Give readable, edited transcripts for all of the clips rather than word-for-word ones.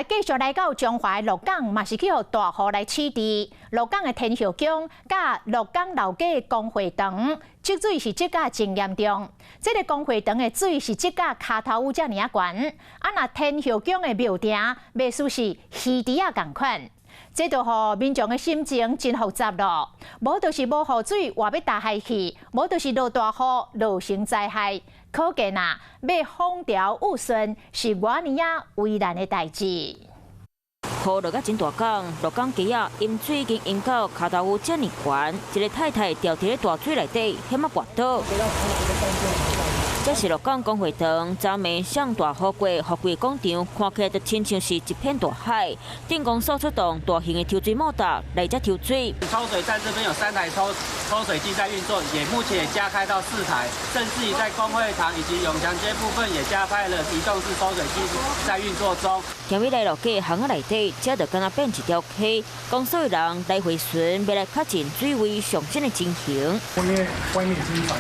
來繼續來到彰化鹿港，嘛是去予大雨來試治。鹿港的天后宮佮鹿港老街公會堂積水是積甲真嚴重。這个公會堂的水是積甲跤頭趺遮爾仔懸，啊若天后宮的廟埕，袂輸是魚池仔仝款。這就予民眾的心情真複雜囉。無就是無雨水，活欲大海去；無就是落大雨，造成災害。可見啊，欲風調雨順是偌爾仔為難的代誌。雨落甲真大工，鹿港街仔淹水已經淹到跤頭趺遮爾懸，一个太太牢佇咧大水內底，險仔跋倒。這是鹿港公會堂，昨暝上大雨過，福貴廣場看起來就親像是一片大海。鎮公所出動大型的抽水馬達來遮抽水。抽水站這邊有三台抽水機在運作，也目前也加開到四台，甚至於在公會堂以及永強街部分也加派了移動式抽水機在運作中。聽起來落街巷仔內底，這就敢若變一條溪，講所有人來回巡，欲來確認水位上深的情形。因為外面已經漲潮，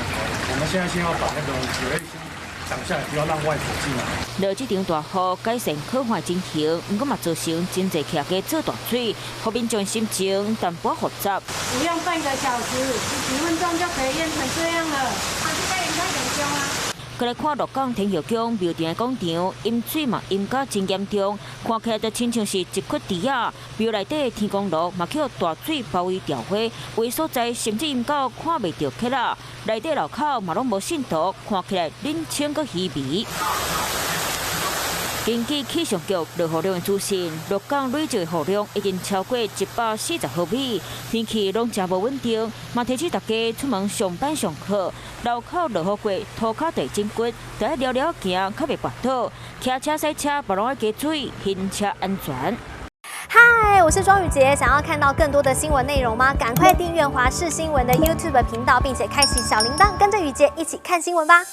我們現在先要把那個水位先擋下來，不要讓外水進來。落這場大雨，改善可看情形，毋過嘛造成真濟徛家做大水，予民眾心情淡薄複雜。不用半個小時，十幾分鐘就可以淹成這樣了。啊，這個應該嚴重啊。閣來看鹿港天后宮廟埕的廣場，淹水嘛淹甲真嚴重，看起來就親像是一窟池仔。廟內底的天公爐嘛予大水包圍著火，有的所在甚至淹到看袂著起來，內底樓口嘛攏無信徒，看起來冷清閣稀微。根據氣象局落雨量的資訊，鹿港累計雨量已經超過140毫米，天氣攏誠無穩定，嘛提醒大家出門上班上課，路口落雨過，塗跤會真骨，著愛了了行，較袂跋倒。騎車駛車嘛攏愛加注意行車安全。嗨，我是莊宇傑，想要看到更多的新聞內容嗎？趕快訂閱華視新聞的 YouTube 頻道，並且開啟小鈴鐺，跟着宇傑一起看新聞吧。